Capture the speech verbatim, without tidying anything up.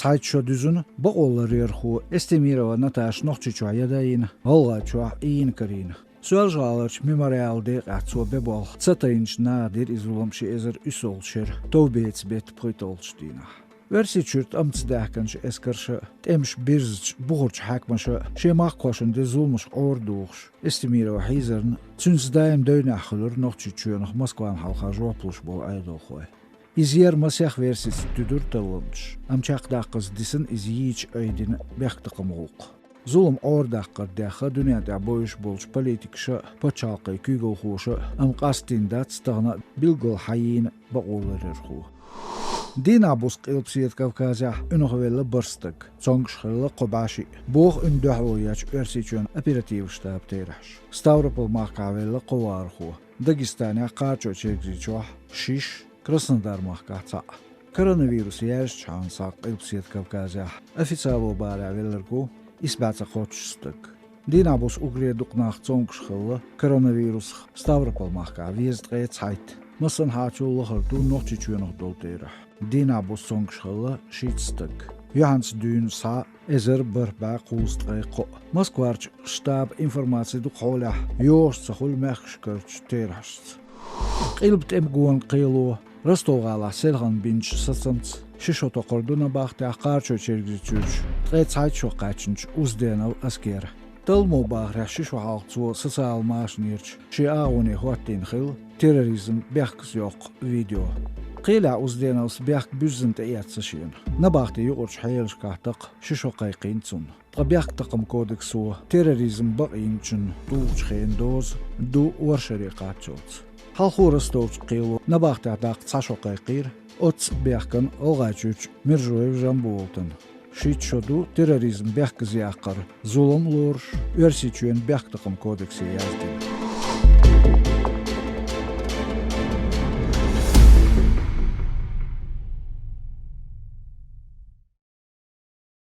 Цхьайтта шо дуьзна бакъоларъярхо Эстемирова Наташа Нохчийчохь яда йина, ГӀалгӀайчохь ийна карийна. Соьлжа-ГӀаларчу Мемориалан декъехь цо бен болх ца тайначу наха дира и зулам ши эзар уьссалгӀачу шеран товбецан беттан пхийтталгӀачу дийнахь. Оьрсийчуьра тӀамца даьхкинчу эскарша, тӀемаш бирзича, бухарчу хьаькамаша шен махкахошна дина зуламашка Ӏора духуш, Эстемирова хьийзарна, цуьнца даим девнехь хуьлура Нохчийчоьнах Москвана хьалха жоп луш болу Ӏедалхой. Иза яра масех версица дуьдура талламчаш, амма чекхдаккхаза дисина иза йийча айдина бехктакхаман гӀуллакх. Зулам Ӏорадаккхар дехна дуьнен тӀехь бовзуш болчу политикаша а, пачхьалкхийн куьйгалхоша а, амма къастийна дац тахана а билггал хьайийна бакъоларъярхо. Дийнахь-буса Къилбаседа Кавказехь уьнах велла бархӀ стаг, цомгуш хилла кхо бӀе шиъ, боху уьнан дуьхьало ечу Оьрсийчоьнан оперативан штабан терахьаша. Ставрополь-махкахь велла кхо вахархо, Дагестанехь, Кхарачой-Чергазийчохь шиша, Краснодар-махкахь цхьаъ. Коронавирус яьржачхьана схьа Къилбаседа Кавказехь официалан барехь велларг ву исс бӀе цхьа кхоччуш стаг. Дийнахь-буса уггаре дукха нах цомгуш хилла коронавирусах Ставрополь-махкахь, везткъе цхьайтта. Массанхьачул лахара ду Нохчийчоьнах долу терахь. Дийнахь-буса цомгуш хилла шийтта стаг. Юьхьанца дуьйна схьа эзар бархӀ бӀе кхузткъе кхоъ. Москварчу штабан информаци дукха хьолехь йогӀуш ца хуьлу мехкашкарчу терахьашца. Къилба тӀеман гонан кхело Ростов-гӀалахь селхана бинчу сацамца ши шо токхур ду набахтехь Кхарачой-Чергазийчуьрчу ткъе цхьайтта шо кхаьчначу Узденов Аскера. Талламо бахарехь, ши шо хьалха цо социалан машанерчу шен агӀоне хӀоттийна хилла терроризм бехказа йоккху видео. Кхелехь Узденовс бехк буьззина тӀеэцна шена. Набахте юкъарчу хьелашкахь такха ши шо кхайкхийна цунна. Ткъа Бехктакхаман кодексо терроризм бакъйинчун тухучу хенан доза ду ворхӀ шаре кхаччалц. Хьалхо Ростовчу кхело набахтехь даккха цхьа шо кхайкхийра, оццу бехкана ГӀалгӀайчуьрчу Мержоев Жамболатана. Шийтта шо ду терроризм бехказа яккхар зулам лоруш Оьрсийчоьнан Бехктакхаман кодексе яздина.